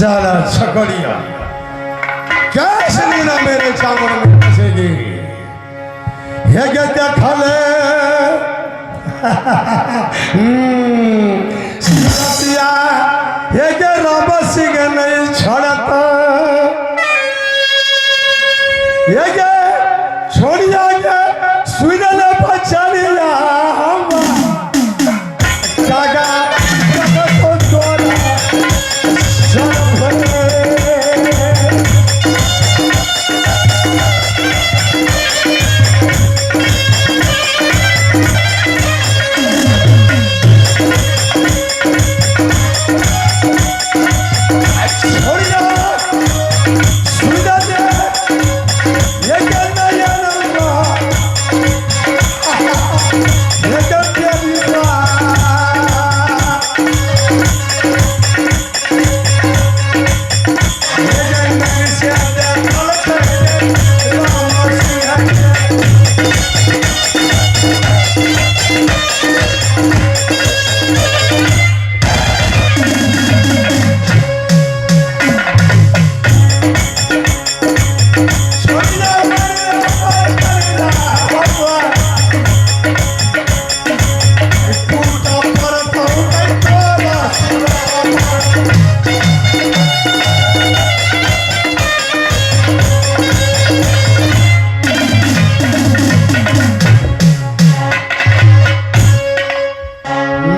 साला छकड़िया कैसे नीना मेरे चावल में फंसेगी। ये के देखले सतिया ये के राम सिंह नहीं छोड़ता, ये के छोड़िया के सुनल बचलिया हम काका तो तोरा शरम। छोड़िया सुनल ये के नयन ये के प्यारी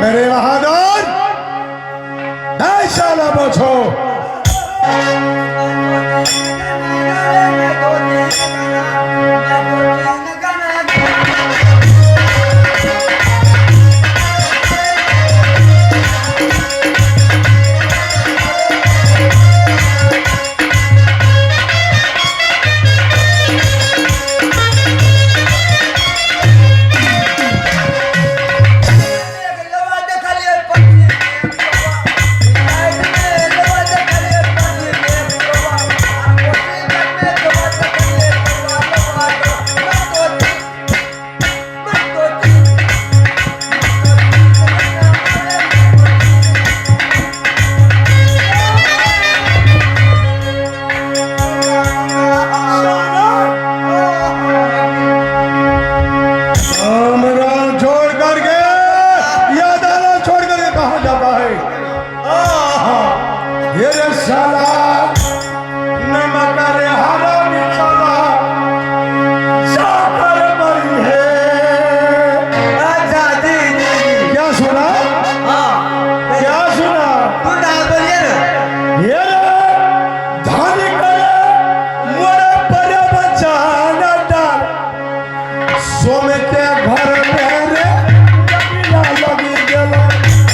मेरे बहादुर साला बछो। छोड़ करके यह अदालत छोड़ करके कहा जाता है? आहा, ये रे साला नमक रे हरामी साला साकर मरी है। अच्छा जी जी जी। क्या सुना? हाँ। क्या सुना? तू ना बोलिए ना। ये रे धन करे मोरे पर बचाना डाल सोम के घर में रे लगिया लगी गेलो। जी।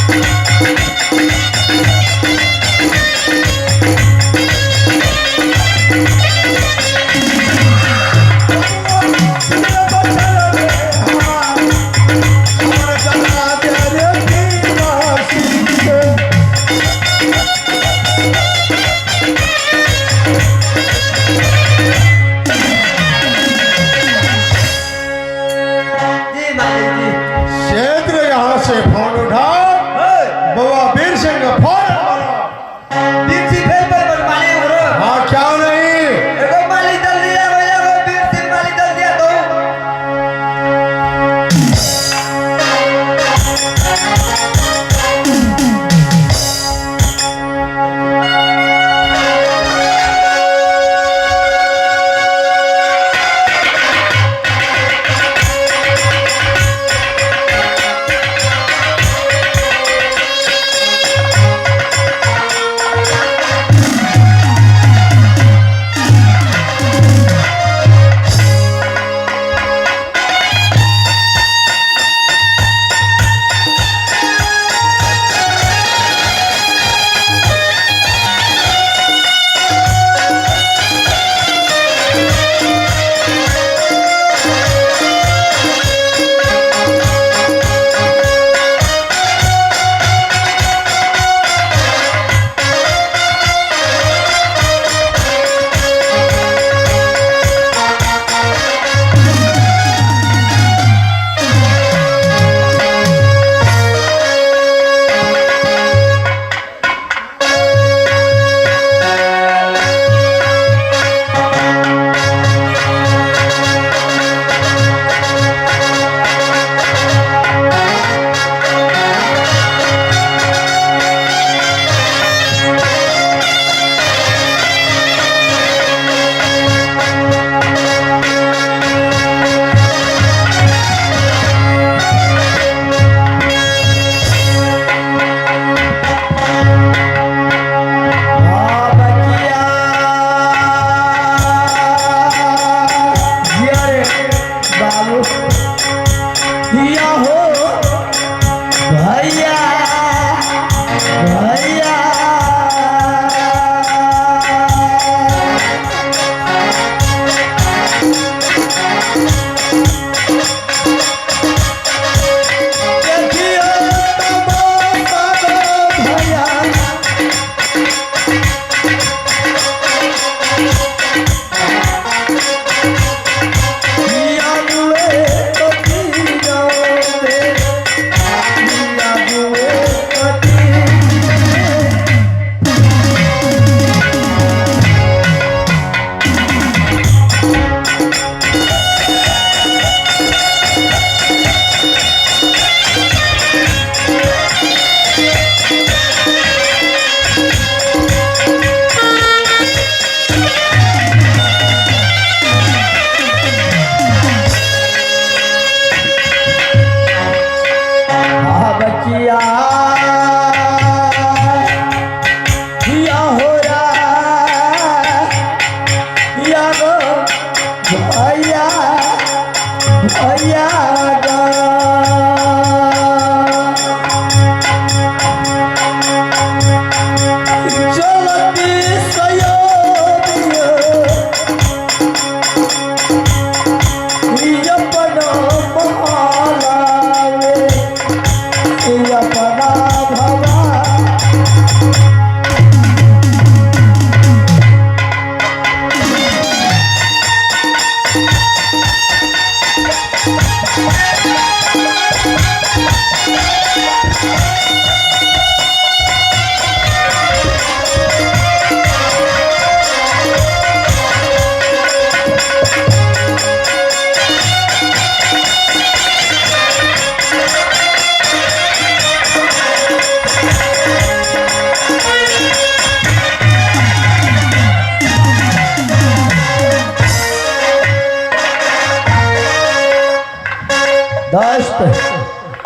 दोस्त,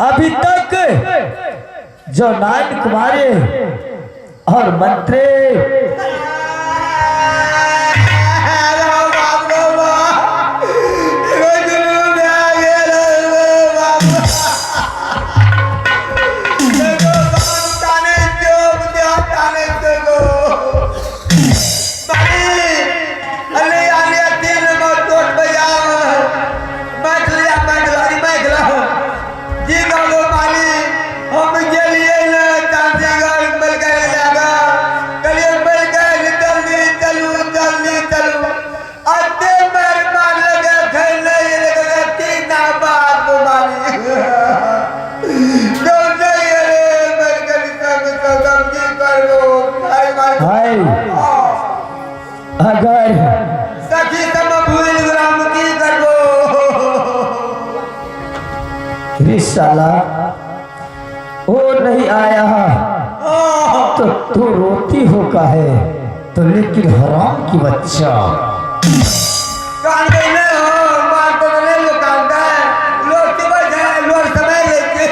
अभी तक जो नायन कुमारी और मंत्री भाई, अगर सखी तम भूल ग्राम की करबो। रे साला वो नहीं आया तो तू रोती हो का है तो, लेकिन हराम की बच्चा कान गई हो मार तो नहीं लोग कान का लोग के बस है लोग समय लेके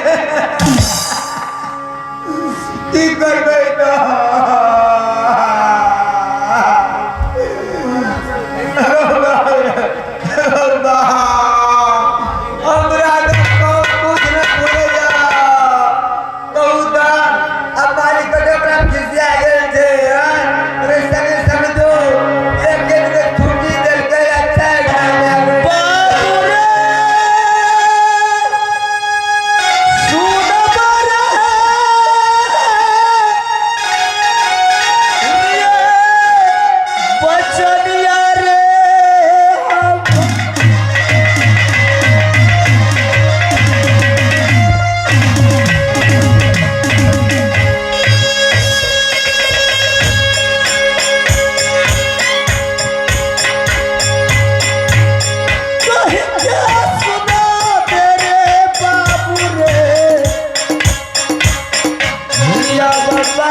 की करबे तो। हमरा तो कुछ न बोले जा कहू त अब मालिक के ओकरा खिसिया गेल छै। हँ रे संगे समझो एक एक के छुट्टी देलकै अच्छा बाबू रे, सुन रे, बचनिया रे हम। कहीं क्या सुना तेरे बाबू रे, भैया बाबा।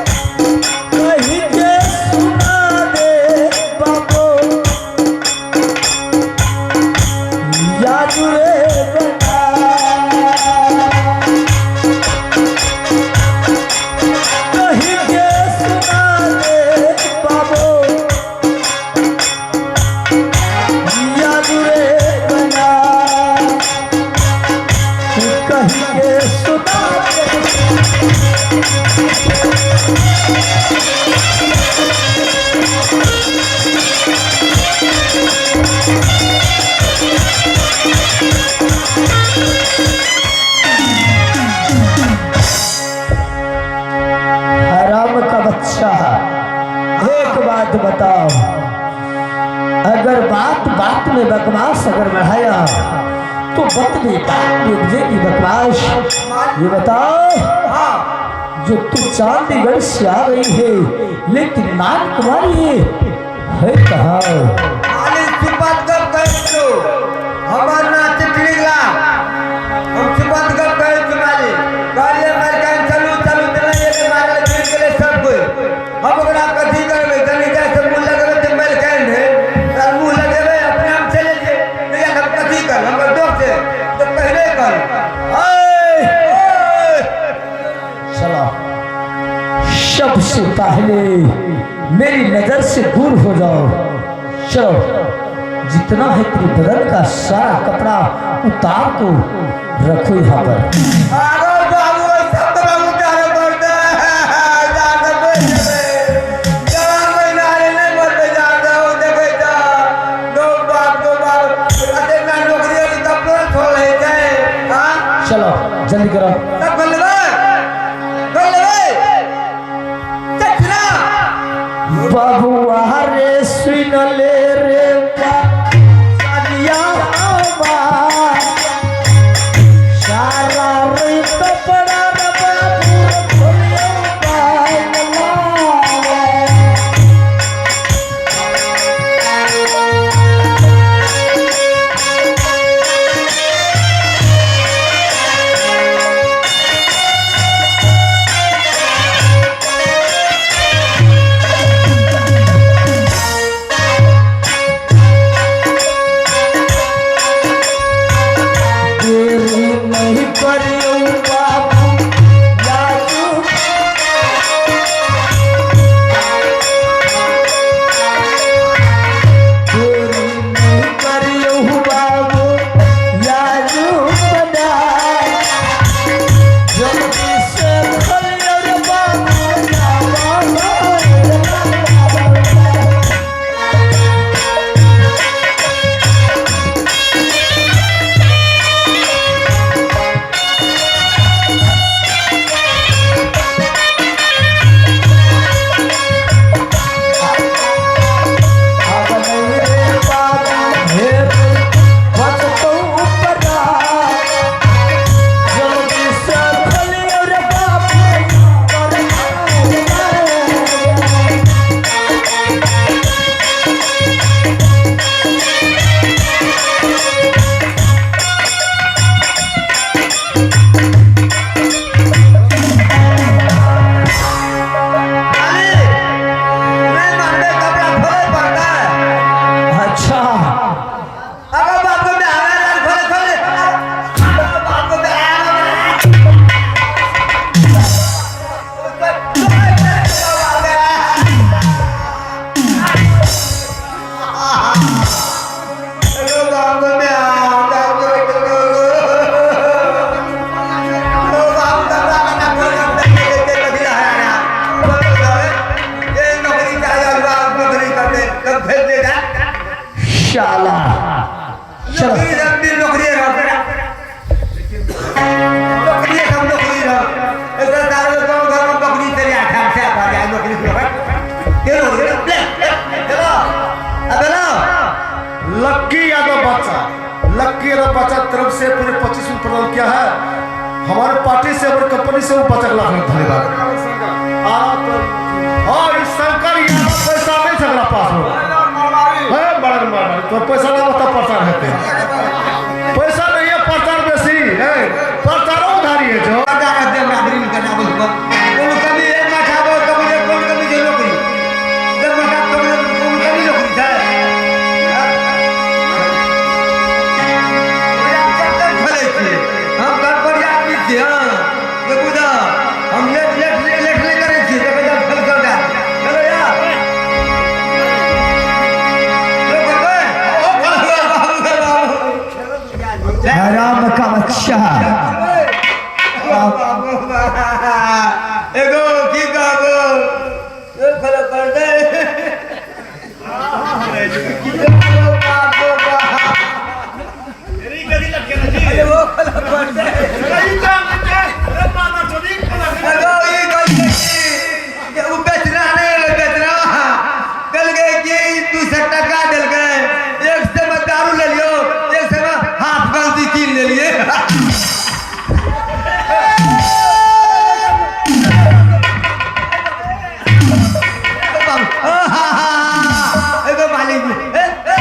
कहीं के सुना दे बाबू, याद रे बना। कहीं के सुना दे बाबू, याद रे बना। कहीं के सुना दे। हराम का बच्चा, एक बात बताओ, अगर बात बात में बकवास अगर बढ़ाया तो बतने बात में उपजेगी बकवास। ये बताओ हाँ जो तू चांदीगढ़ से आ रही है, लेकिन नान कुमारी है कहाँ? मालिक सुपत गप कहै छौ हमर ना चिटली ला हम सुपत गप कहै छौ मालिक कहलियै मालिकान चलू चलू तऽ नहि एलै मारल गिर गेलै सब कोइ। हम ओकरा कथी करबै? तनी जाइ से मुँह लगेबै तऽ मालिकान है तऽ मुँह लगेबै अपने हम चलि जेबै नहि हम कथी करब? हमर दोस्त छै तऽ पहिले कर। ऐ, ओय! चलो, सबसे पहले मेरी नजर नजर से दूर हो जाओ। चलो, जितना है तेरे बदन का सारा कपड़ा उतार को रखो यहाँ पर। आगो बाबू, सब बाबू तारे पड़ते जाते जवान महीना नहीं मरते जाते हो देखे जा दो बाप दो बाप अरे ना नौकरी वाली तब तो छोड़ रहे थे। हाँ। चलो, जल्दी करो। तब खोल ले, खोल ले चचना। बबुआ रे, सुन ले रे बारिया, सारा रे कपड़ा रे बाबू खोलियो बांगला। देरी नहीं करियो बाबू लाजू। देरी नहीं करियो बाबू लाजू बना, जल्दी से खोलियो रे बाबू लावा। अब नहीं रे बाबू हे बचतौ उपरा, जल्दी से खोलियो रे बाबू पर। अली नहीं मानते, कपड़ा खोले पड़ता है। अच्छा। अगर बाप को मैं आना खोले खोले बाप को मैं आना। शाला, चलो। नौकरी नौकरी हम नौकरी रहो ऐसा सारे गाँव घर में बकरी चले आठ से आ जाए नौकरी चलो चलो अब लो। लक्की यादव बच्चा, लक्की यादव बच्चा तरफ से पूरे 25 रुपये प्रदान किया है हमारे पार्टी से और कंपनी से। वो 5 लाख धन्यवाद। और इस शंकर यादव पैसा नहीं झगड़ा पास हो है बड़ा मारवाड़ी तो पैसा ना होता प्रचार रहते पैसा नहीं है, प्रचार बेसी है, प्रचारो उधारी है जो। कोनो कमी एक माठा कमी, कोन कमी छै नौकरी जब माठा कमी, कोन कमी नौकरी छै। खेलै छियै हम, घर पर आदमी छियै। हाँ, देखू तऽ हम लेट लेट लेट नहि करै छियै। देखै जब खेल कर दे, चलो यार। करबै बाबू। हराम का बच्चा। एगो की कहबो खेल कर दे। अरे वो खेल कर दे। एगो ई कहै कि ओ बेचना नहीं एलै, बेचना देलकै कि 200 टका देलकै। 100 में दारू लेलियो, 100 में हाफ गलती कीन लेलिए। एगो मालिक ए, ए,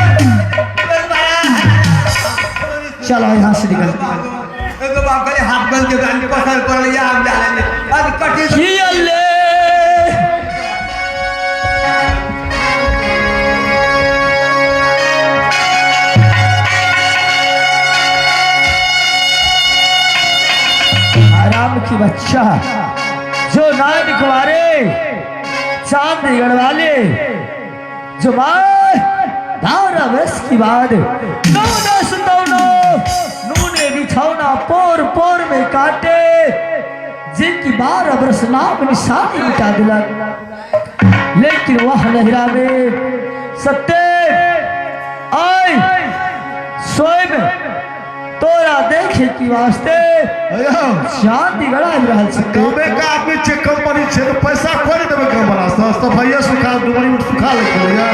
चलो, यहाँ से निकल। एगो बाप कहले हाफ गल के पसंद पड़ल या हम जा लेने आज कटी। अल्ले। हराम की बच्चा, जो नान कुमारे चांद वाले। जो मैं 12 वर्ष की बाद नौना सुतौना नूने बिछौना पोर पोर में काटे जिनकी 12 वर्ष नाम निशानी मिटा दिलक। लेकिन वह नहरा में सत्य आय स्वयं तोरा देखे की वास्ते चांदी गड़ा रहल छै। गामे के आदमी छै, कंपनी छै तऽ पैसा कोइ नहि देबै गाम वाला से। सफाइए सुखा डुमरी उठ सुखा लै छलैए।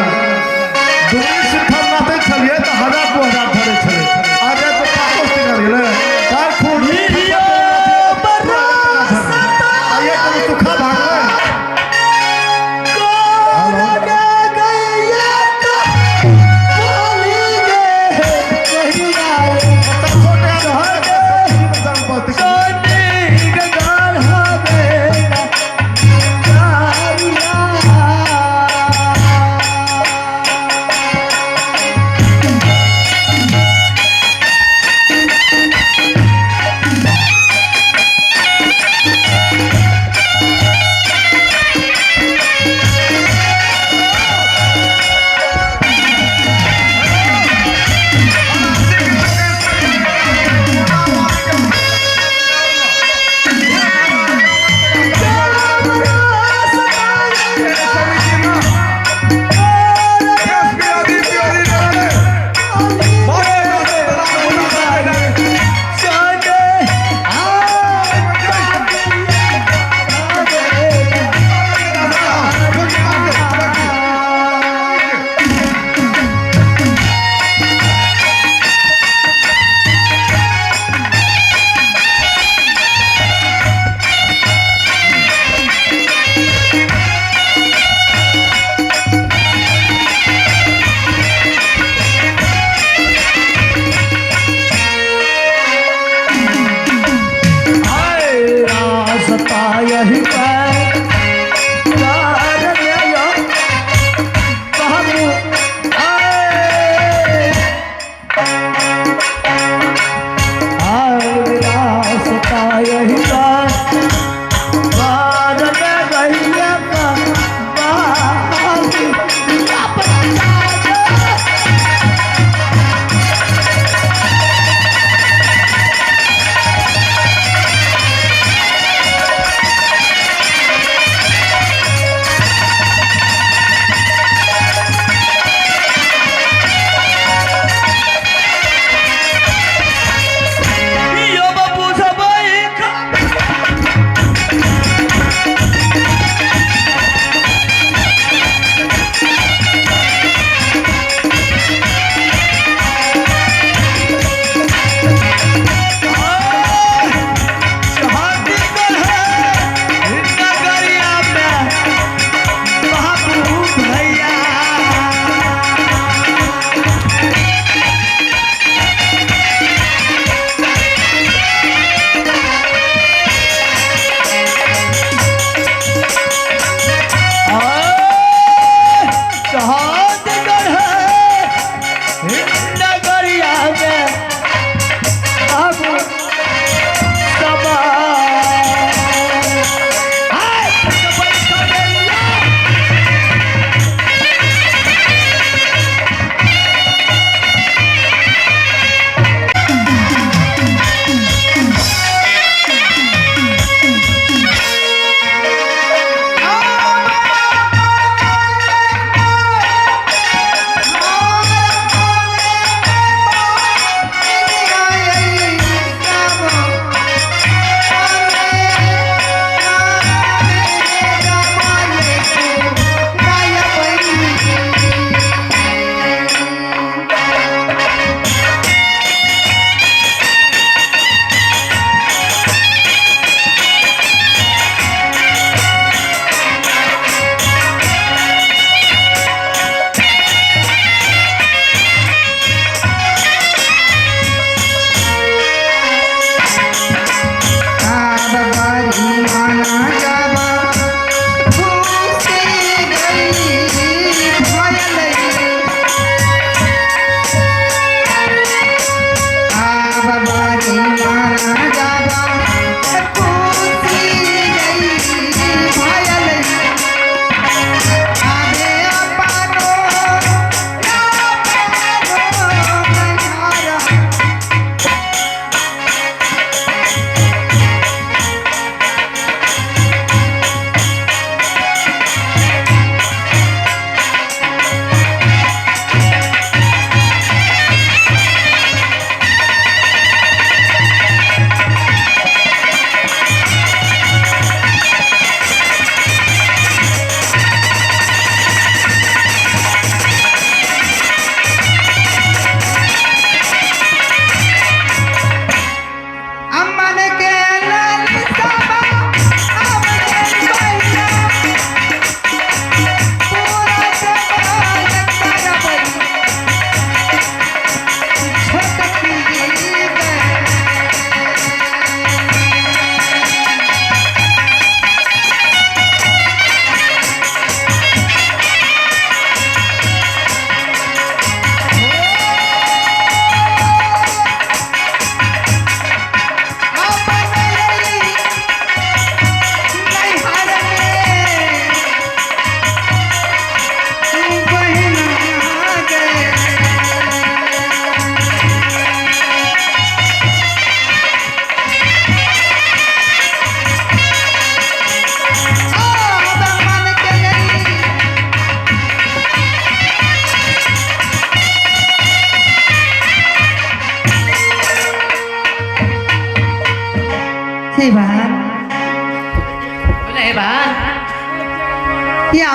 डुमरी सुखा नाचै छलियै तऽ 1000 2000 धरै छलै। आज तऽ 5 टाका गेलै कार फूल आइए कभी सुखा भागलै। 500 टाका।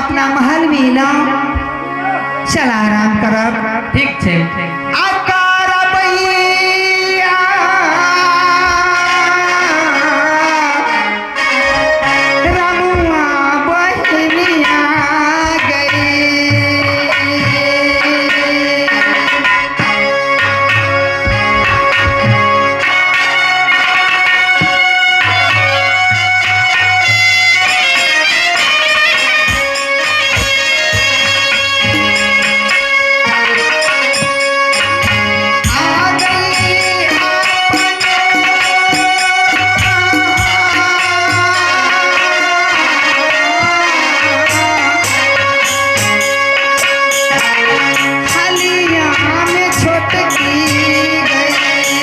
अपना महल में एलहुँ। चल आराम करब। ठीक छै। आ करबैया रमुआ बहिनिया गई। आ गई अपना हलिया में छोटकी गई।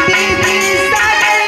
दीदी सागर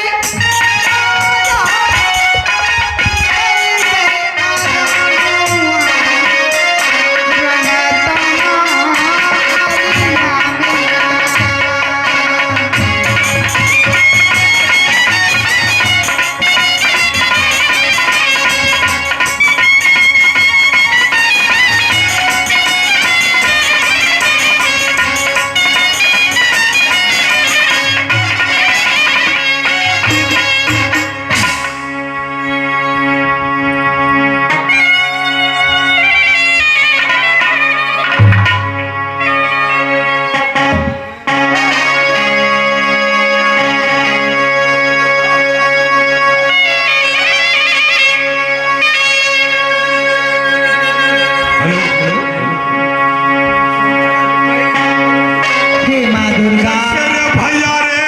हे माँ दुर्गा। शेर भैया रे,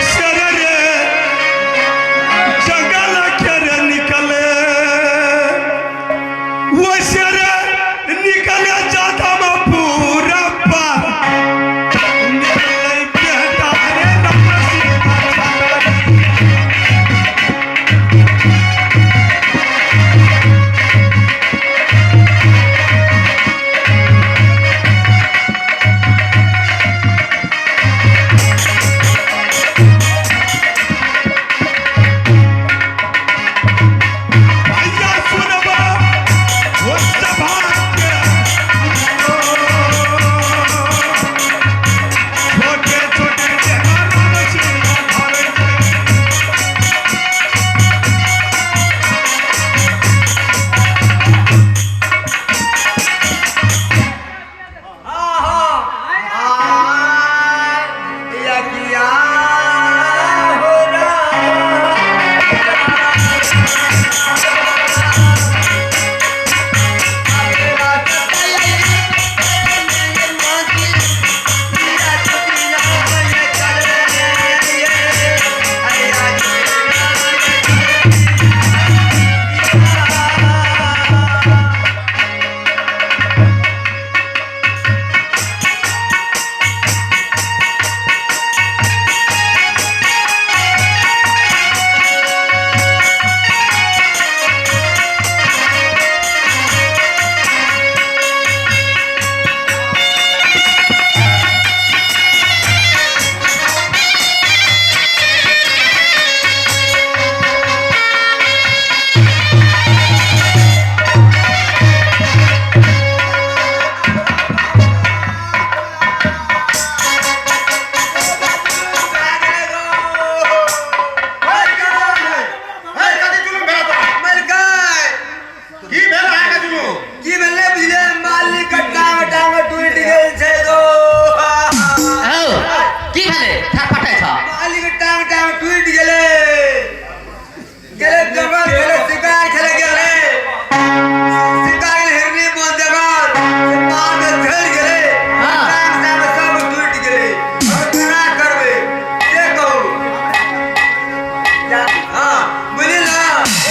शेर रे, जंगल के रे निकले, वो शेर निकले जाता में पूरा पार निकले बेटा रे राम सीता छाता। भैया सुनबा वो सभा के छोटे छोटे चेहरा राम सीता धारे छै। की भेल अहाँके दुनू? की भेलै बुझलियै, मालिक के टांग टांग टूटि गेल छै गो। हौ, की भेलै? फटफटै छ। मालिक के टांग टांग टूटि गेलै, गेलै जंगल खेले, शिकार खेले गेलै, शिकार गेलै हिरनी बन जंगल से पार में चलि गेलै। हाँ। टांग टांग सब टूटि गेलै। अब केना करबै से कहू। हाँ बुझली ना,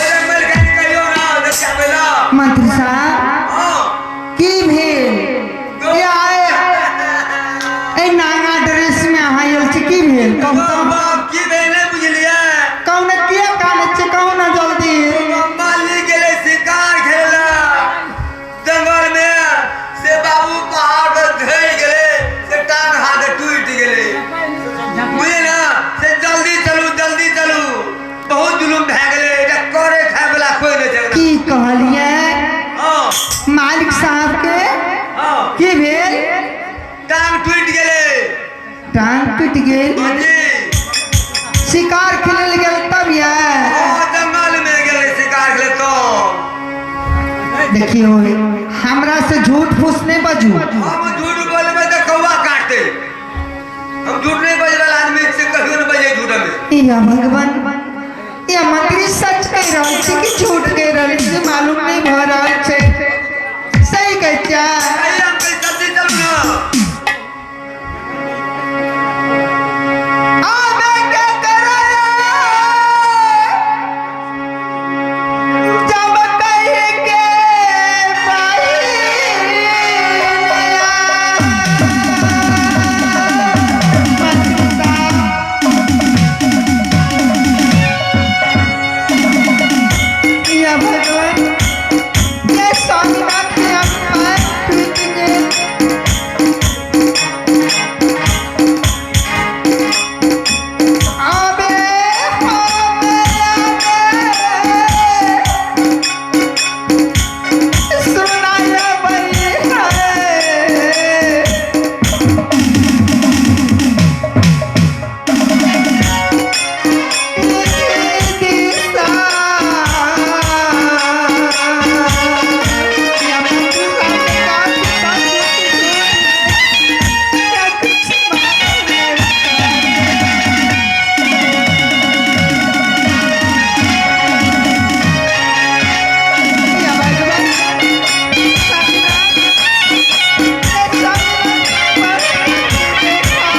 ओरे मालिक कहियो ना देखाबै ला। मंत्री साहब, हाँ। की भेल? ए आए ए नांगा ड्रेस में अहाँ आयल छी, की भेल कहू तऽ? बाप की भेलै बुझलियै? कहू ने किया गेल। जी। शिकार खेले ले गेल तब ये। हाँ, जंगल में गेलै शिकार खेले तो। देखियो, हमरा से झूठ फूस नहीं बजू। हम झूठ बोलबै तऽ कौआ काटते। हम झूठ नहीं बजबै वाला आदमी से, कहियो नहीं बजे झूठ हमें। या भगवान, या मंत्री सच कह रहल छै कि झूठ कह रहल छै, मालूम नहीं भ रहल छै। सही कहै छियै? सही हम कहै, जल्दी चलू ना। आबे के करे जब कही के पाइनिया। या भगवान, ये स्वामीनाथ के हम पैर टूट गेल। आबे आबे आबे सुनाया बई है। दिशा या मंत्री साहब ने कहा कि सब या कुछ मालूम नहीं। या भगवान, स्वामीनाथ, ये स्वामीनाथ पर देखा।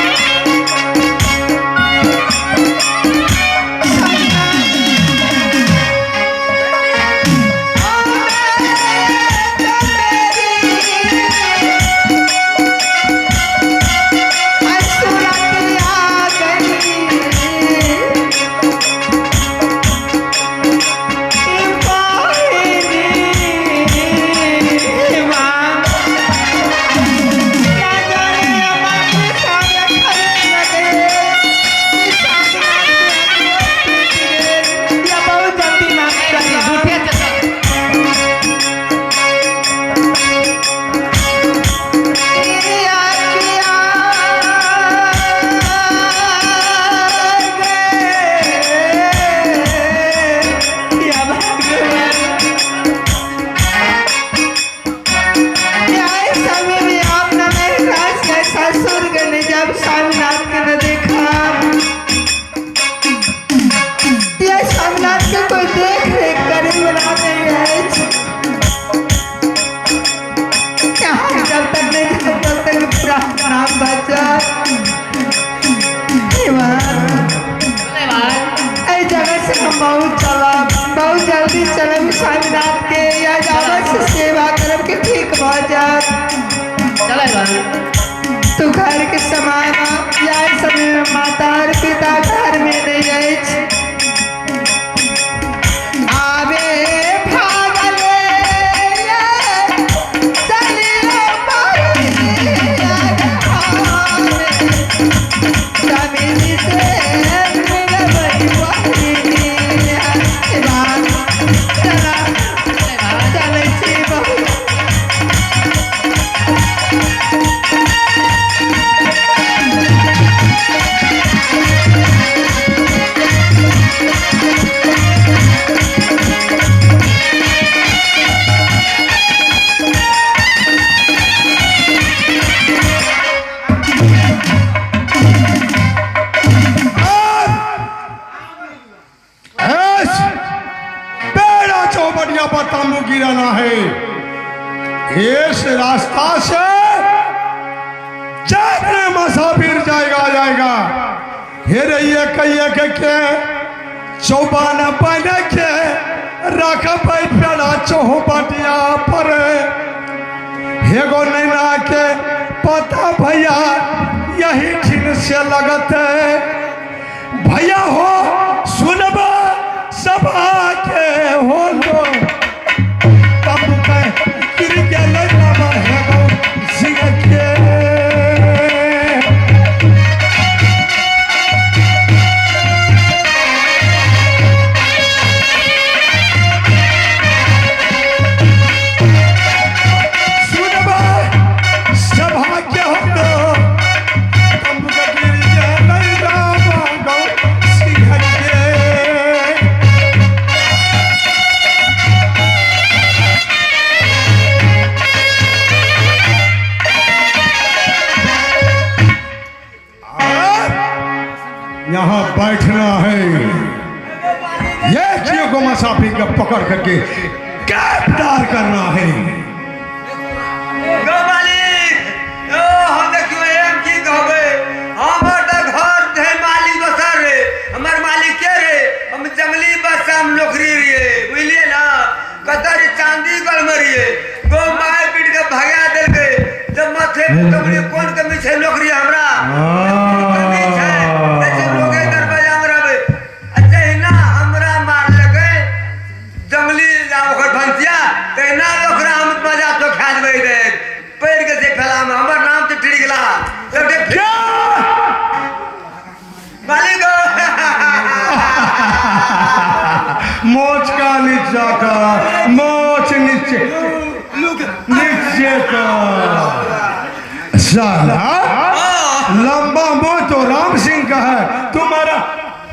बहुत जल्दी मांग। झूठे छै। किया किया गे या भगवान, या समय में आपने मेरे राज के ससुर के ने जब स्वामीनाथ के न देखा, यह स्वामीनाथ के कोई देख रेख करे वाला नहीं है। यहाँ जब तक नहीं जाए तब तक प्राण बचा। एहि जगह से हम बहुत चलब, बहुत जल्दी चलब स्वामीनाथ के या जाबे से सेवा करब कि ठीक भऽ जायत। चलै बाबू। तू घर के समान या समय में माता और पिता घर में नहीं अछि। आबे भागले चलियो स्वामी से मिलबै बहिनिया। चला, चलै छी बहुत। ऐस बेड़ा चौबटिया पर तंबू गिराना है। इस रास्ता से जितने मुसाफिर जाएगा जाएगा, हे रहिए कहिए के चौबान बन के रख पेड़ा चौबटिया पर। हेगो नैना के पता भैया यही ठिन से लगते। भैया हो सुनबा सभा के हो लो तब के गिर गेलै बाबा हेगो सिंह के। सुनबा सभा के हो लो तब के गिर गेलै। पकड़ करके गिरफ्तार करना है। गो मालिक, ओ हम देखियो एम की कहबै, हमर तऽ घर छै मालिक दोसर रे, हमर मालिक के रे, हम जंगली बच्चा हम नौकरी रहिए, बुझलिए ना, कतऽ रे चांदीगढ़ में रहिए, गो मार पीट के भगा देलकै, जब माथे पे कमरी कोन कमी छै नौकरी हमरा कमी छै, कहै छै लोगे दरवाजा में रहबै, आ जहिना हमरा मारलकै जंगली आ ओकर भनसिया, तहिना ओकरा हम मजा तो खा देबै रे, पैर के से फैलामे, हमर नाम तऽ टिर गेला सबके। क्या? मालिक। मोच का नीचा का मोच, नीचे नीचे का। साला, लंबा मुंह तो राम सिंह का है, तुम्हारा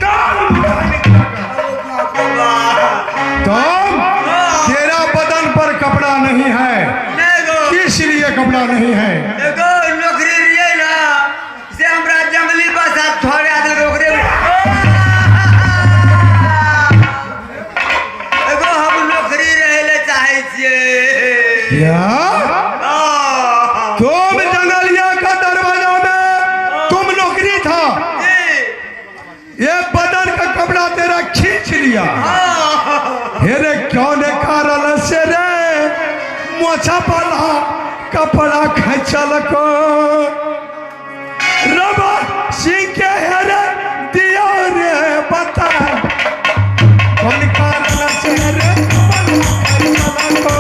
कान मुंह तुम, तेरा बदन पर कपड़ा नहीं है। नहि गो। किस लिए कपड़ा नहीं है? एगो नौकरी रहिए ना, से हमरा जंगली बसा छोड़ा देलकै ओकरे। एगो हम नौकरी रहै ले चाहै छियै। क्या? हाँ। तुम जंगलिया का दरवाजा में तुम नौकरी था? जी। ये बदन का कपड़ा तेरा खींच लिया। हाँ। हेरे, क्यों ने कारण से रे मोछा पाला कपड़ा खचल को रबा सिंह के हेरे दिया रे, बता कौन कारण से रे कपड़ा खचल को?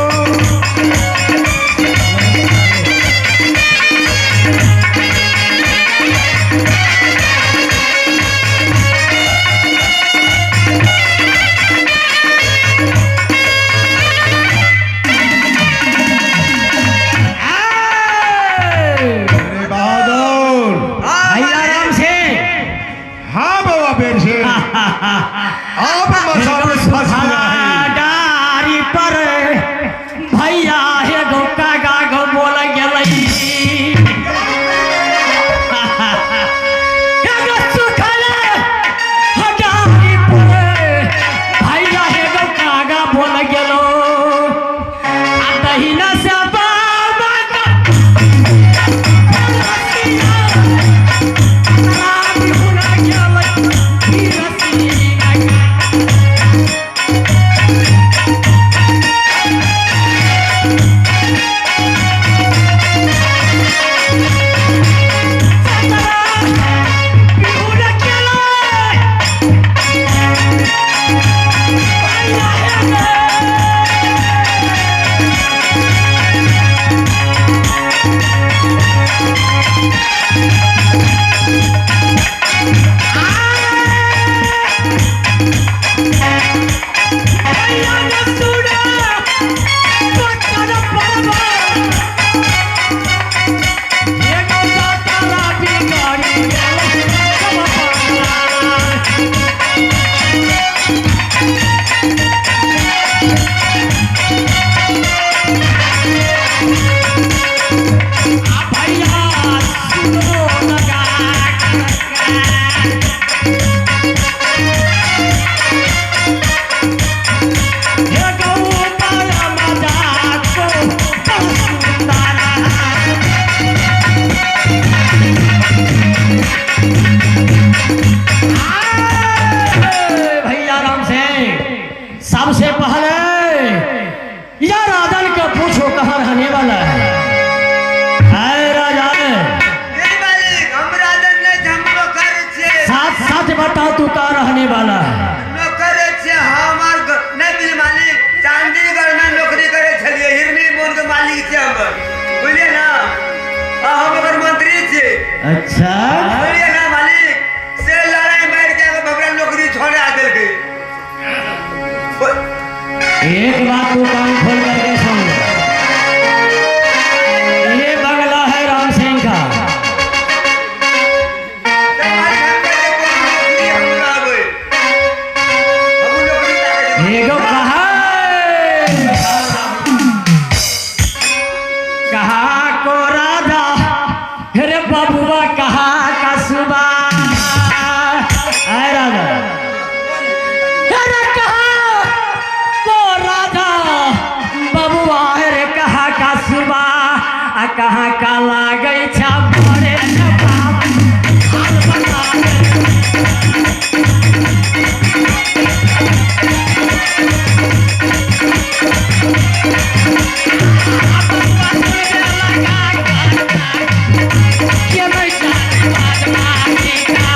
अरे बहादुर! हाँ, भैया राम से। हाँ बाबा बेर से, आप मसा में फंस गया है। डारी पर भैया हे गो कागा गो बोल गेलै, हे गो सुखल डारी पर भैया हे गो कागा बोल गेलो, आ दहिना से बाबा का राम हुना गेलै रसिया। भैया सुनो लगा। हे गौ माया मजा को सुंदरा। भैया राम सिंह, सबसे पहले या राजन के पूछो कहाँ रहने वाला है। ऐ राजन! जी मालिक, हम राजन नहि छी, हम नौकर छियै। साथ साथ बताओ, तू कहाँ रहने वाला है? नौकर छियै हमर नहि बुझ मालिक, चंडीगढ़ में नौकरी करै छलियै, हिरनी मोन के मालिक छियै हमर, बुझलियै ना, आ हम ओकर मंत्री छियै। अच्छा। बुझलियै ना मालिक, से लड़ाई मारि के हमरा नौकरी छोड़ा देलकै। एक बात तू कान खोल करके सुन, ये बंगला है राम सिंह का। तऽ मालिक, हम कहलियै कोन नौकरी हमरा आबै, हमहूँ नौकरी ताकै छी। एगो कहा कहा को राजा, अरे बबुआ, कहा कसबा, आए राजा, अरे कहा को कहाँ का लागै छ बड़े बाप हाल बता दे। के नहीं जाने बदमाशी का।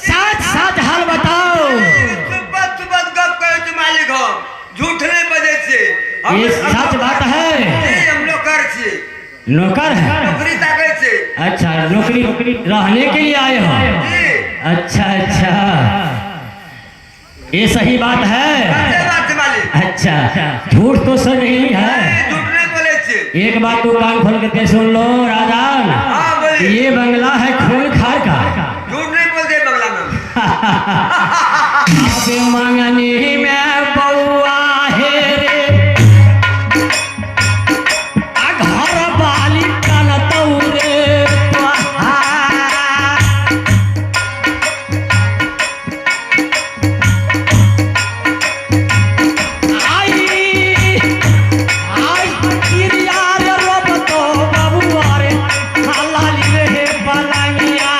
साथ साथ हाल बताओ। सुबह सुबह गप कहै छी मालिक, हम झूठ नहि बजै छियै। ये सच बात है। जी, हम नौकर छियै। नौकर है? नौकरी ताकै छियै। अच्छा, नौकरी रहने के लिए आए हो? जी। अच्छा अच्छा, ये सही बात है। सच्चे बात छै मालिक। अच्छा, झूठ तो सर नहीं है? नहीं, झूठ नहीं बोले छियै। एक बात तो कान खोल करके सुन लो राजान। हाँ, बोलिए। ये बंगला है खून खार का। झूठ नहीं बोलते बंगला में। अब मंगनी में बउआ हे रे, आ घर वाली कनतौ रे तोहार। आई आई गिरिया रे रोबतो बबुआ रे लाली रे पलंगिया।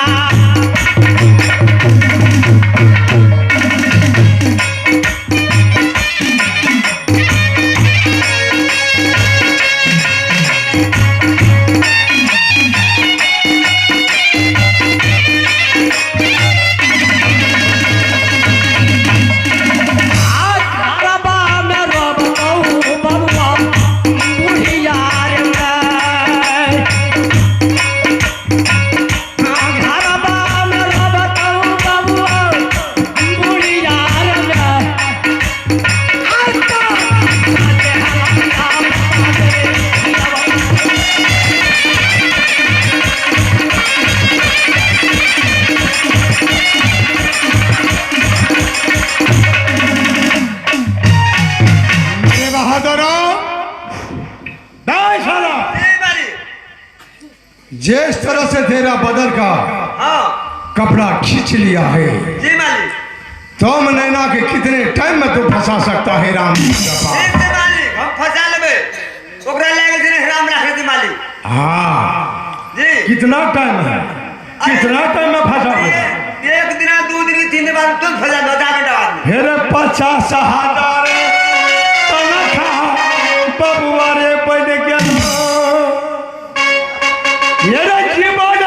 घरबा में रोबतौ बबुआ बुढ़िया रे घरबा में रोबतौ बबुआ बुढ़िया रे। मेरे बहादुर साला, जी मालिक। जिस तरह से तेरा बदर का हाँ। कपड़ा खींच लिया है, जी मालिक। तुम नैना के कितने टाइम में तू फंसा सकता है राम का पास? ठीक छै मालिक, हम फंसा लेबै ओकरा। लागल छै ने राम राखै छै मालिक। हाँ। जी। कितना टाइम है, कितना टाइम में फंसा? एक दिन, 2 दिन, 3 दिन बाद तुरंत फंसा दो, आधा घंटा बाद में। हेरे 50,000 तनखा बबुआ रे बन गेल, हेरे जीवन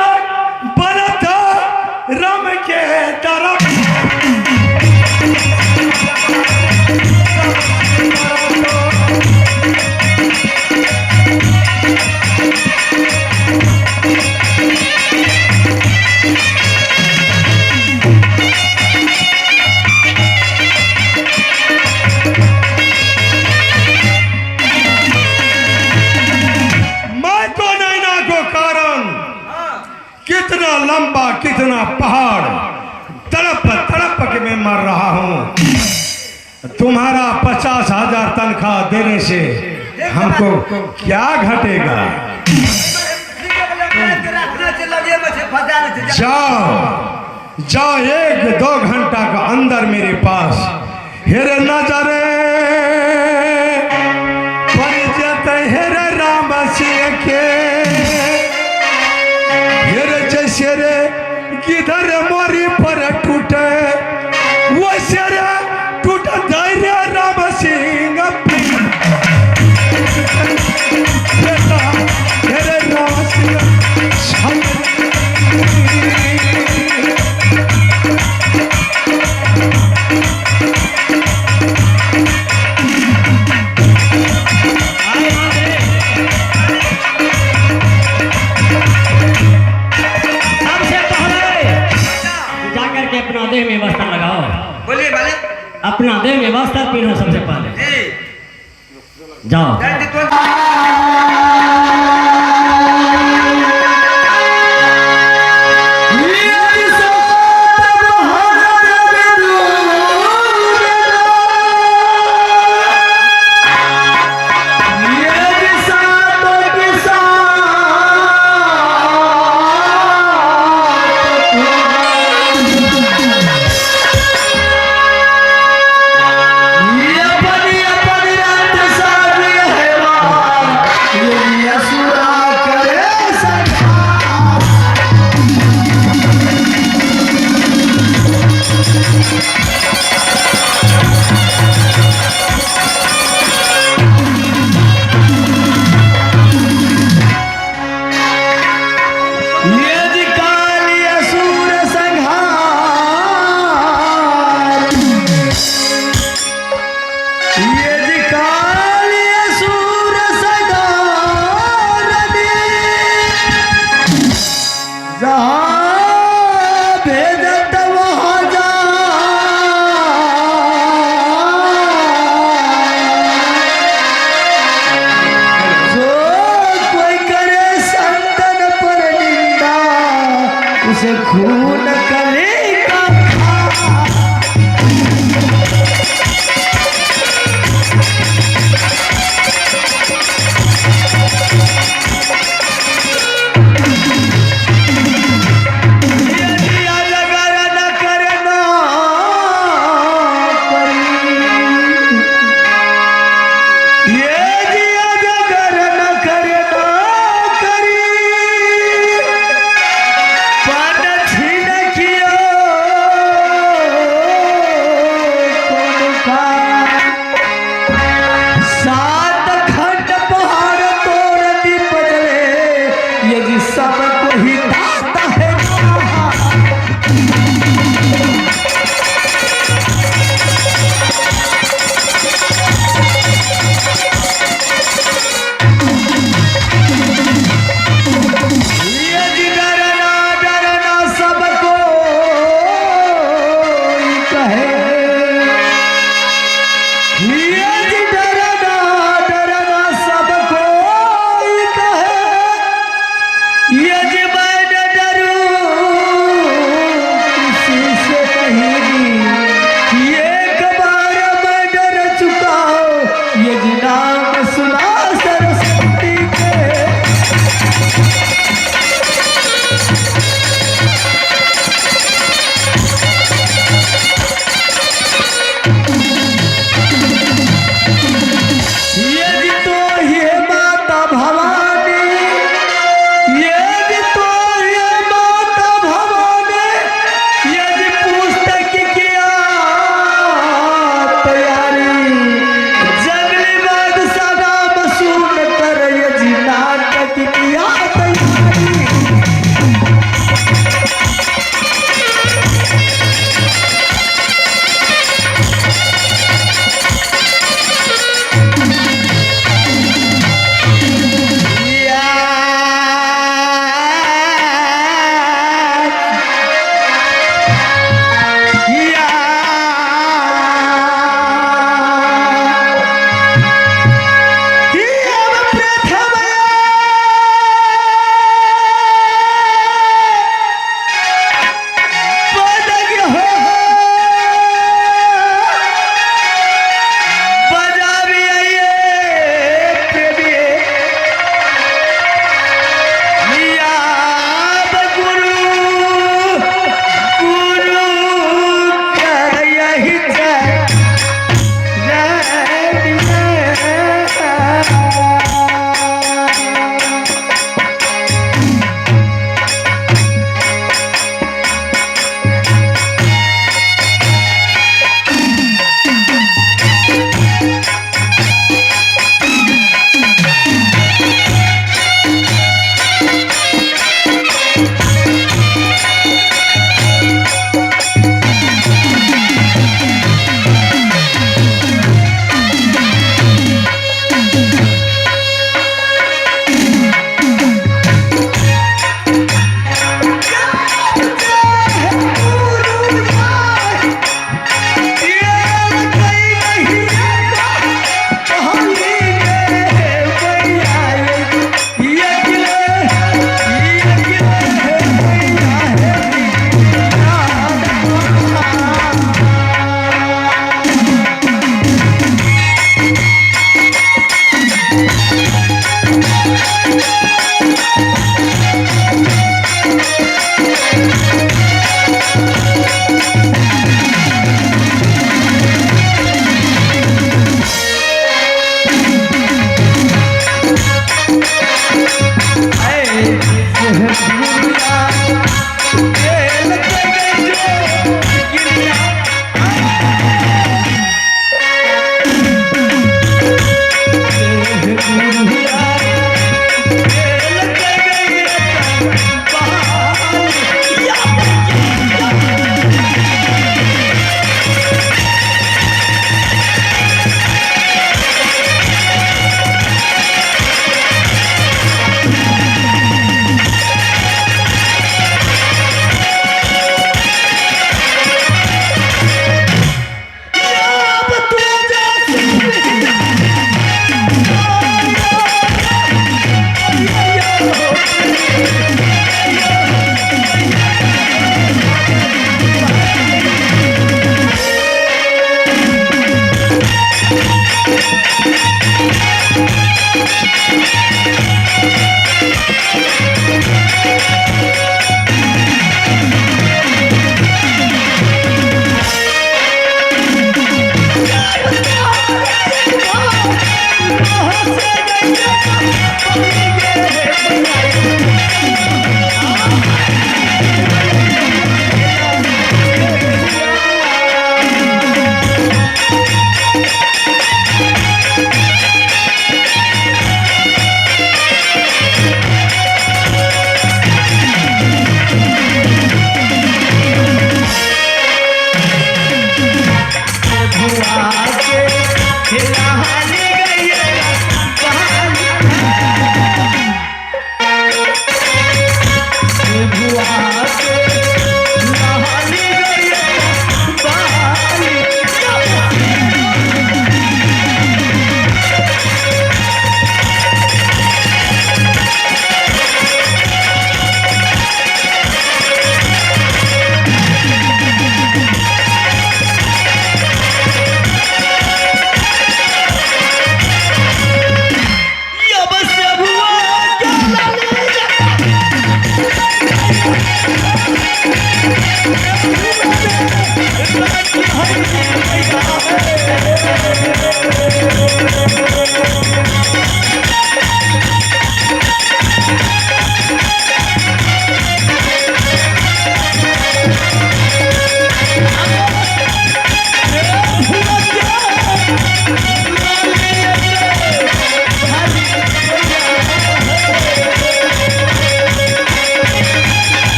बनत राम के तरफ। मैं तो नैना को कारण कितना लंबा कितना पहाड़ तड़प तड़प के मैं मर रहा हूं। तुम्हारा 50,000 तनख्वाह देने से हमको क्या घटेगा? रखना छै लगे में छै, फंसा छै। जाओ जाओ, 1-2 घंटा का अंदर मेरे पास हेरे नजरे पड़ जते हेरे राम सिंह के, हेरे जैसे रे गिधर मोरी पर टूटे वैसे रे टूट धैर्य राम सिंह बेटा हेरे राम सिंह। आए मांगरे। सबसे पहले जाकर के अपना देह में वस्त्र लगाओ। बोलिए मालिक। अपना देह में वस्त्र पहनो सबसे पहले। जी। जाओ। जल्दी तुरंत। खून कली का खा। यदि अजगर न करना करी, यदि अजगर न करना करी, पन छीन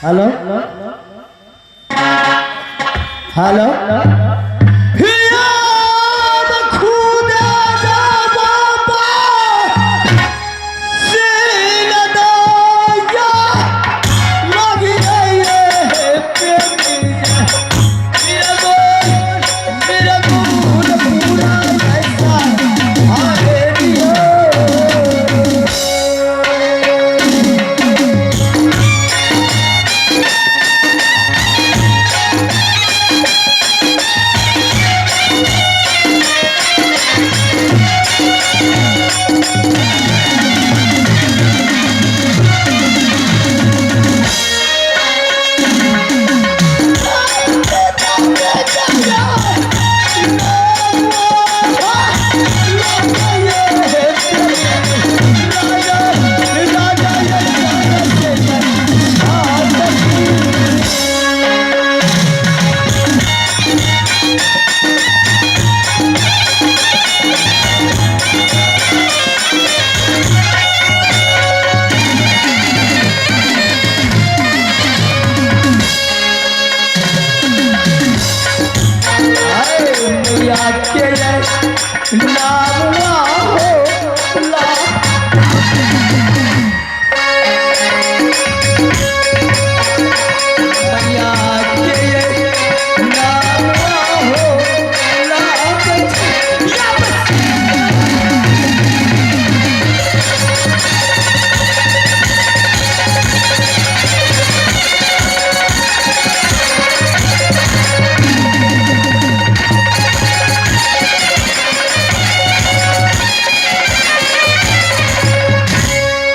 हेलो हेलो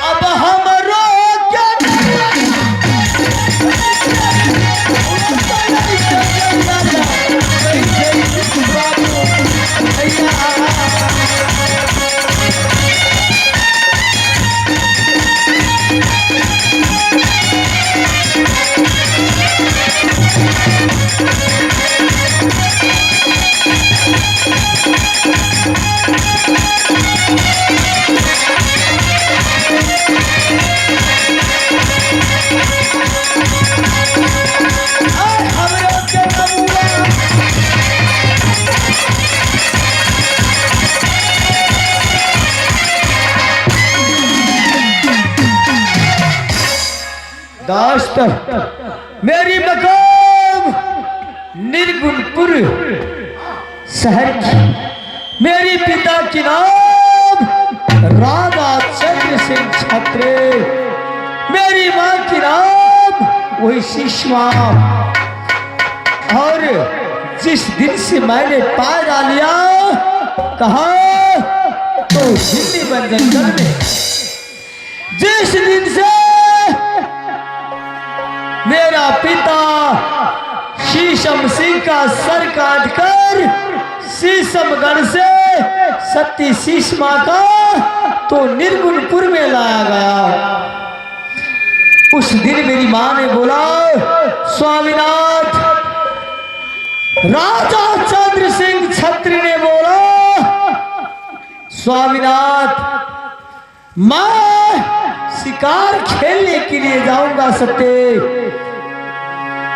अब हमरो के दोस्त मेरी मकाम निर्गुणपुर शहर की, मेरी पिता की नाम राधा चंद्र सिंह छत्रे, मेरी माँ की नाम वही शीशमा। और जिस दिन से मैंने पैर लिया कहा तो हिंदी बन जंगल में, जिस दिन से मेरा पिता शीशम सिंह का सर काट कर शीशमगढ़ से सती शीशमा का तो निर्गुणपुर में लाया गया, उस दिन मेरी माँ ने बोला, स्वामीनाथ राजा चंद्र सिंह छत्री ने बोला, स्वामीनाथ मैं शिकार खेलने के लिए जाऊंगा सत्य।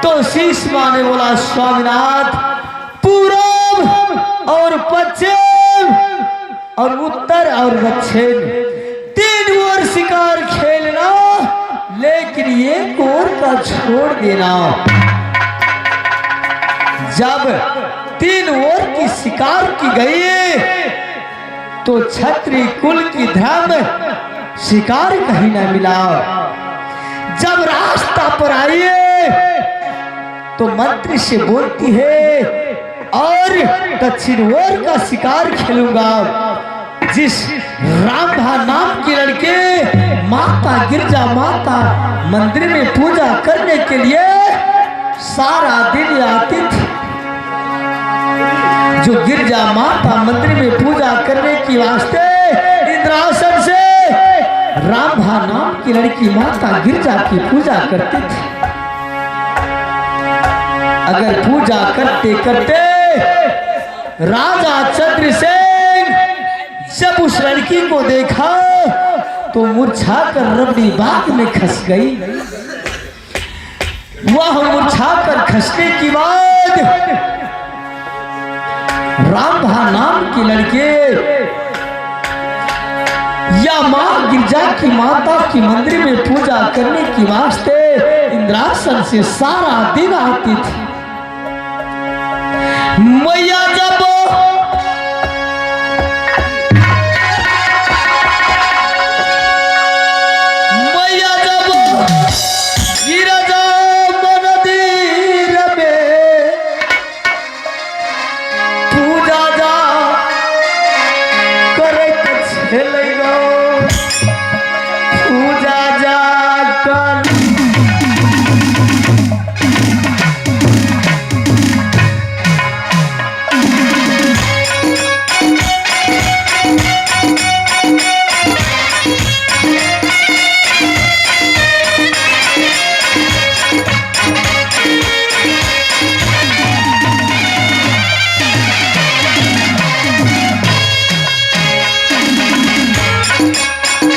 तो शीशमा ने बोला, स्वामीनाथ पूरब और पश्चिम और उत्तर और दक्षिण तीन ओर शिकार खेलना, लेकिन एक ओर का छोड़ देना। जब तीन ओर की शिकार की गई तो छत्री कुल की धर्म शिकार कहीं ना मिला। जब रास्ता पर आइए तो मंत्री से बोलती है और दक्षिण ओर का शिकार खेलूंगा, जिस रामभा नाम के लड़के माता गिरजा माता मंदिर में पूजा करने के लिए सारा दिन आती थी। जो गिरजा माता मंदिर में पूजा करने की वास्ते इंद्रासन से रामभा नाम की लड़की माता गिरजा की पूजा करती थी। अगर पूजा करते करते राजा चंद्र सिंह जब उस लड़की को देखा तो मूर्छा कर रबड़ी बाग में खस गई। वह मूर्छा कर खसने के बाद रामभा नाम के लड़के या माँ गिरजा की माता की मंदिर में पूजा करने की वास्ते इंद्रासन से सारा दिन आती थी। मैया जब गिरजा मंदिर में पूजा जा करैत छलै गो, पूजा जा कर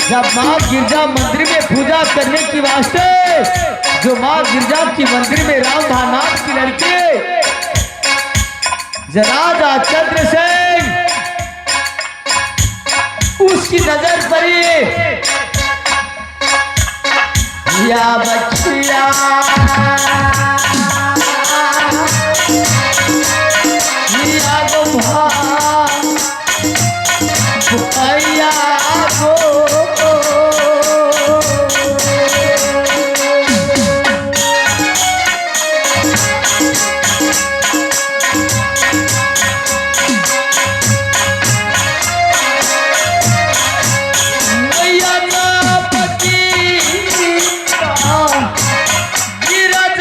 जब माँ गिरजा मंदिर में पूजा करने की वास्ते जो माँ गिरजा की मंदिर में रामभा नाम की लड़के राजा चंद्र सिंह उसकी नजर पड़ी या बच्चिया या गोभा भैया गो। मैया पति गिरजा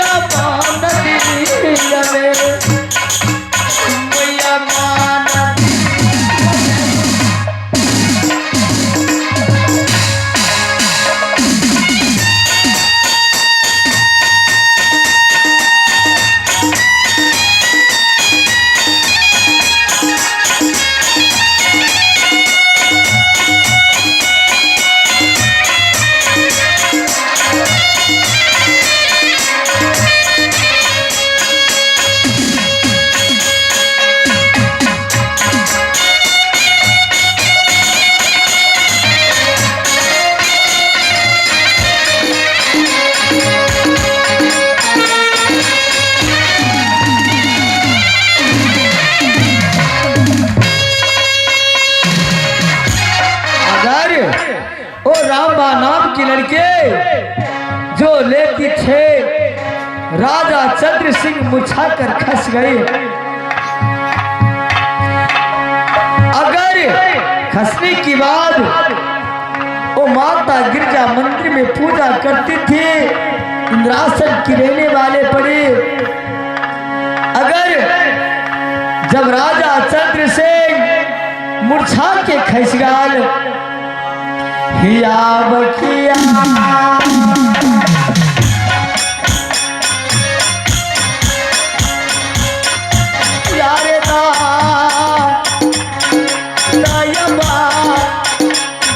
नदी में मैया माना। अगर ओ रामबा नाम के लड़के जो लेती थे राजा चंद्र सिंह मुरझा कर खस गए। अगर खसने के बाद वो माता गिरजा मंदिर में पूजा करती थी, इंद्रासन की रहने वाले पड़े। अगर जब राजा चंद्र सिंह मूर्छा के खस गाल हिया बकिया यारे दा दायबा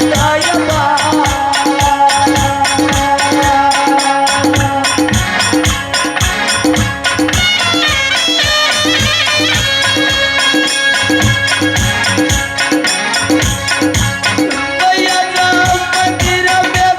दायबा मैया राम मंदिर में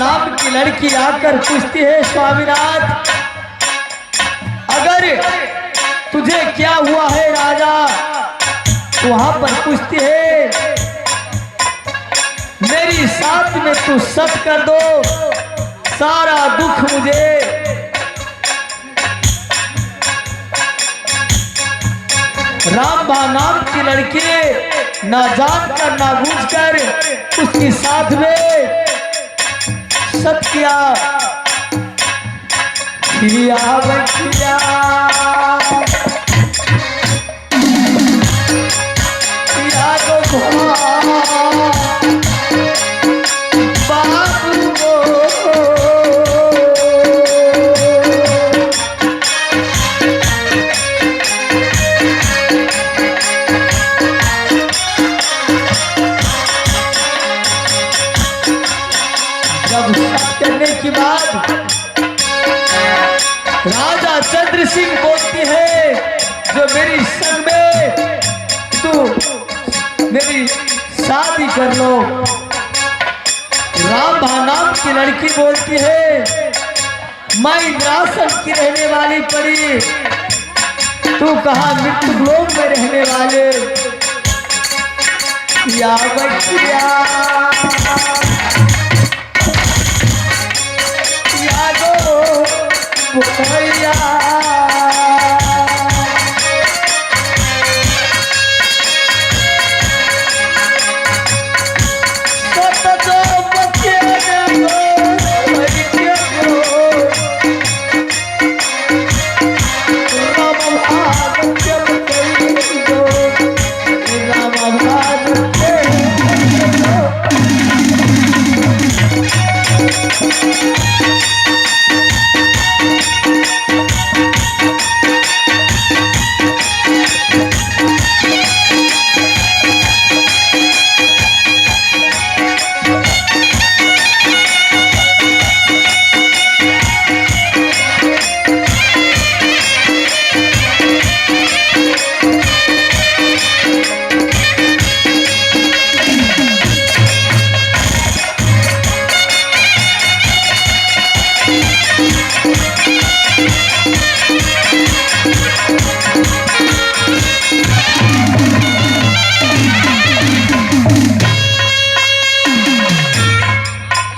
नाम की लड़की आकर पूछती है, स्वामीनाथ अगर तुझे क्या हुआ है राजा? तो वहां पर पूछती है, मेरी साथ में तू सत कर दो, सारा दुख मुझे रामभा नाम की लड़की ना जान कर ना बूझ कर उसकी साथ में सत किया। किया बचिया किया तो बाबू को। जब सब करने के बाद राजा चंद्र सिंह बोलती है, जो मेरी संग में तू मेरी शादी कर लो। रामभा नाम की लड़की बोलती है, मैं इंद्रासन की रहने वाली पड़ी, तू कहा मृत्यु लोक में रहने वाले। या बच्चिया यादो भैया सत जो बच्चे गो भैया गो, राम भाग के गो, राम भाग के गो।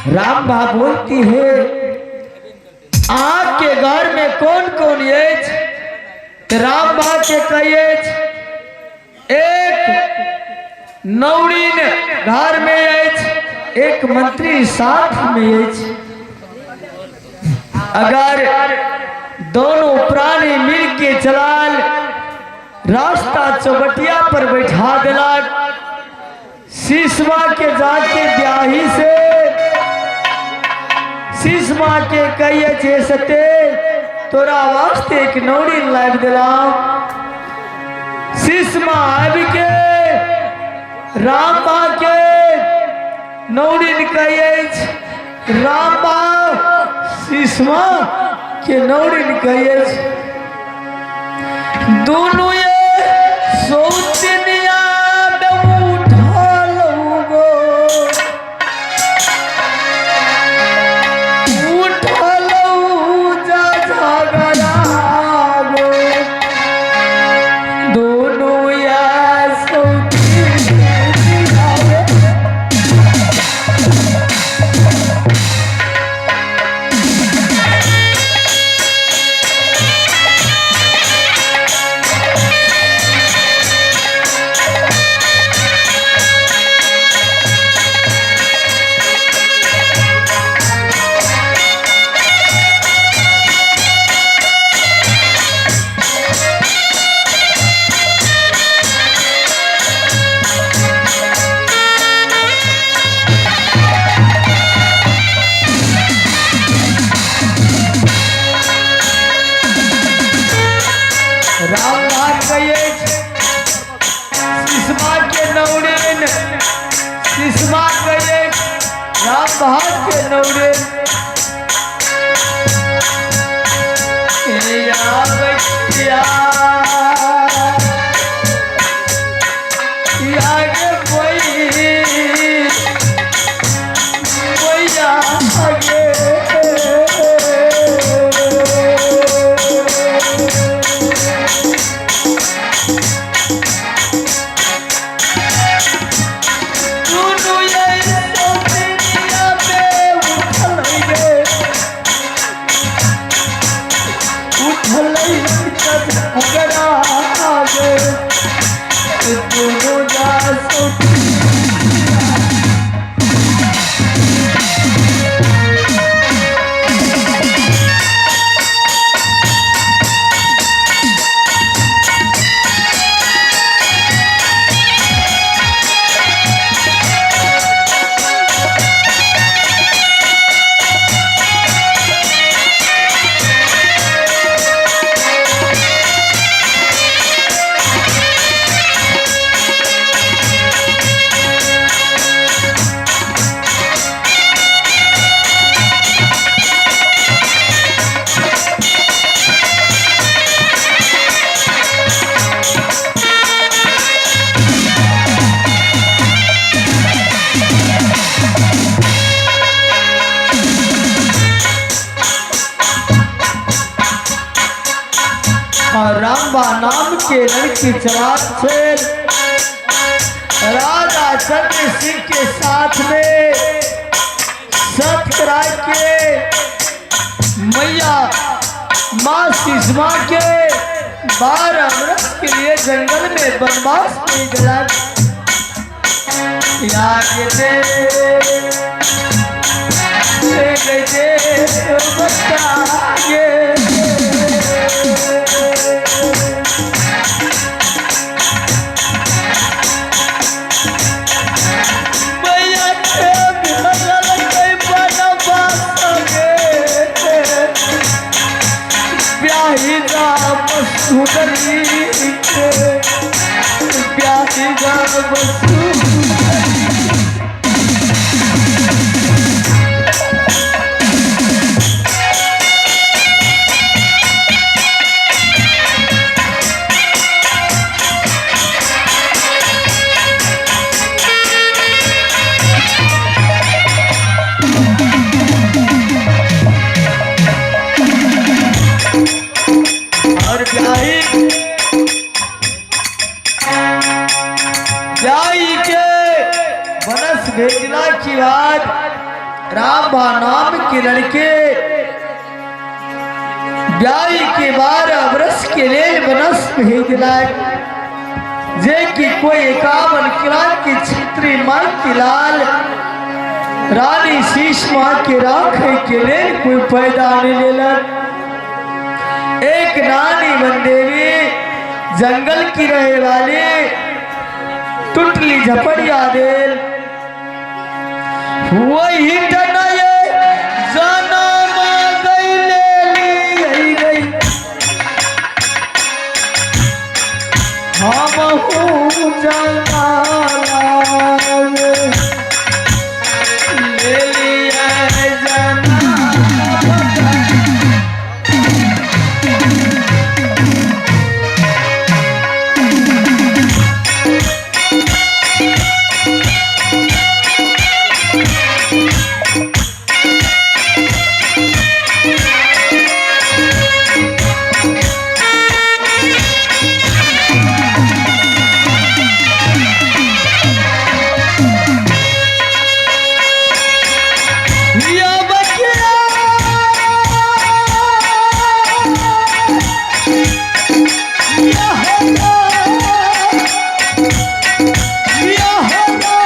राम भा बोलती है, आपके घर में कौन कौन अछि? राम भा के कहिए, एक नौरीन घर में अछि, एक मंत्री साथ में अछि। अगर दोनों प्राणी मिल के चलाल रास्ता चौबटिया पर बैठा दिलक, शीशमा के जाके ब्याही से शीशमा के कहिए जे सते तोरा वास्ते एक नौरी लाबि दिला। शीशमा आबि के रामा के नौरी कहिए, रामा शीशमा के नौरी कहिए, दोनों ये सौतनिया में उठल गो, उठल जा झगड़ा गो, दोनों ये सौतनिया में। राम बात कहिए शीशमा के नौरेन, शीशमा कहिए राम भाग के नौरेन। या बच्चिया या गे कोई कोई आ रामबा नाम के लड़की चलाक छे राजा चंद्र सिंह के साथ में सत कराए के मैया माँ सिसमा के 12 वर्ष के लिए जंगल में वनवास में गला ब्याही राम सुंदरी। और ब्याही ब्याही के बनस भेजला की बाद रामभा नाम के लड़के ब्याही के 12 वर्ष के लेल बनस भेजला, जे कि कोई 51 क्रांति क्षेत्री माई की लाल रानी शीश माँ के राखे के लेल कोई पैदा नहीं लेलक। एक नानी वनदेवी जंगल की रहे वाली टुटली झपड़िया देल, वही टनये जनम गईले ली गई हम हूँ जंगल ले लिया जना। या बकिया या होगा या होगा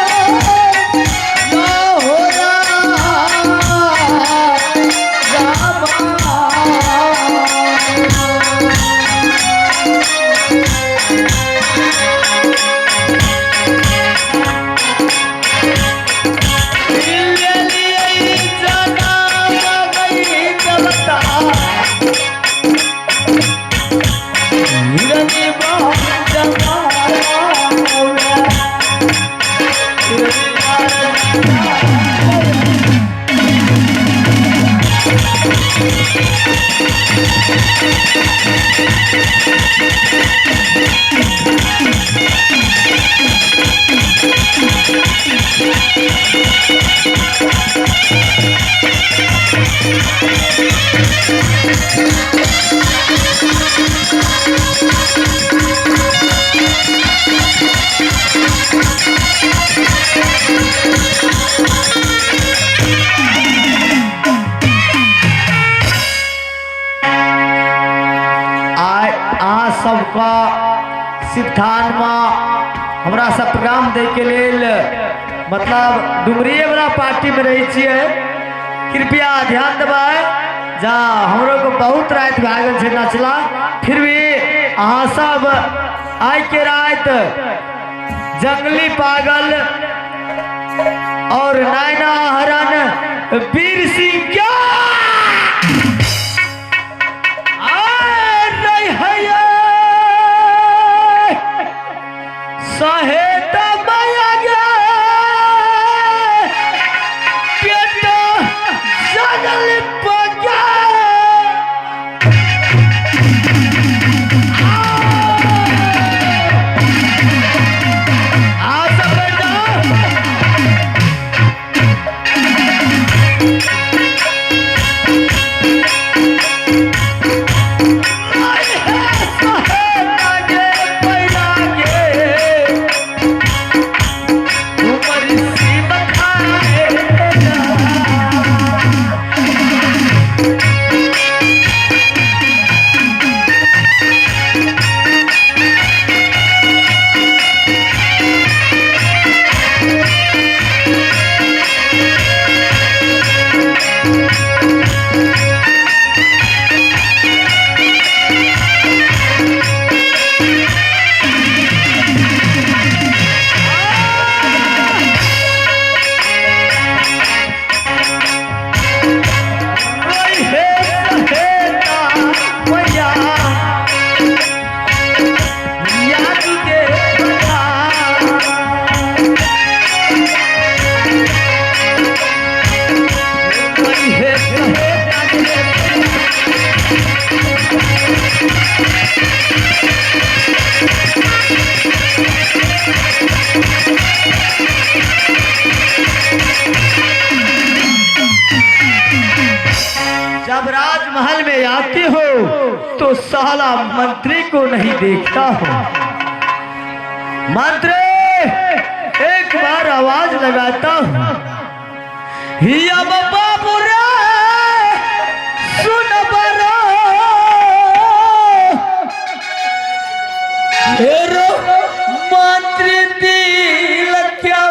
ना हो रामा। आइ अहाँ सबके सिद्धांतमे हमरा सब प्रोग्राम दैके लेल मतलब डुमरिए वाला पार्टीमे रहै छियै, कृपया ध्यान देबै। जा हमरो के बहुत राति भए गेल छै नचला, फिर भी अहाँ सब आइ के राति जंगली पागल और नैना हरण वीर सिंह क्या जब राजमहल में आते हो तो साला मंत्री को नहीं देखता हो। मंत्री एक बार आवाज लगाता हूं, अब बाबू रे सुन बरो, हेरो मंत्री दिल क्या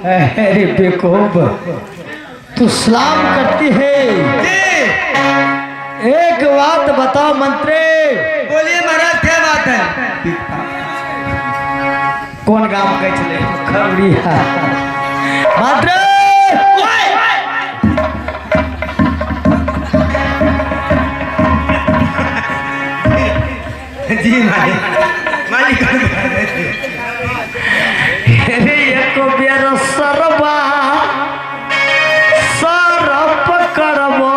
अरे बेवकूफ, तू सलाम करती है। जी। एक बात बताओ मंत्री। बोलिए महाराज, क्या बात है? कौन गांव के छले? खगड़िया। मंत्री, जी मालिक, मालिक। अरे एक बेर सरबा सरप करबो,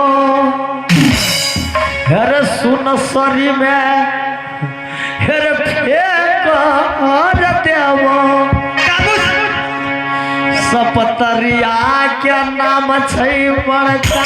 अरे सुन सरी में अरे फेंक देबो। सपतरिया के नाम छै बड़का।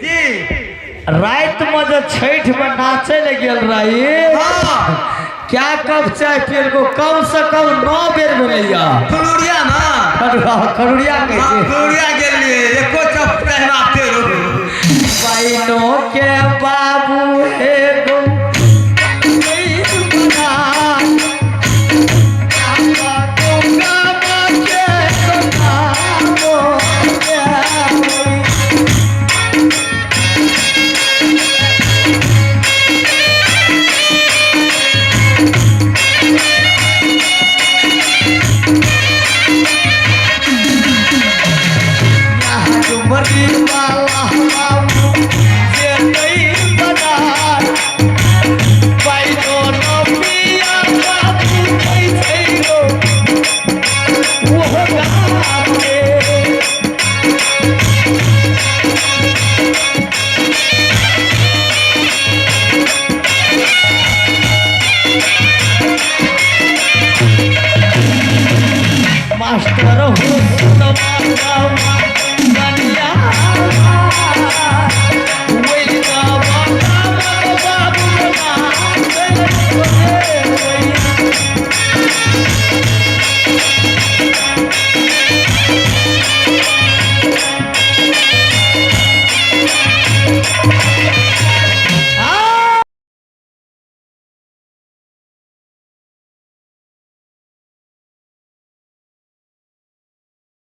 जी। रात में जो छठ में नाचे ले गेल रही, हाँ। क्या कप चाय पियल को कम से कम 9 बेर भेलैया। फुलुरिया ना। खड़ुरिया हाँ, कैसे? फुलुरिया गेल लिए एको चप पहनाते रहो। पैनो के बाबू हे गो मरी वाला बाबू जे नहीं बनाए, पैनो न पिया बाबू कैसे गो वो गावे। मास्टर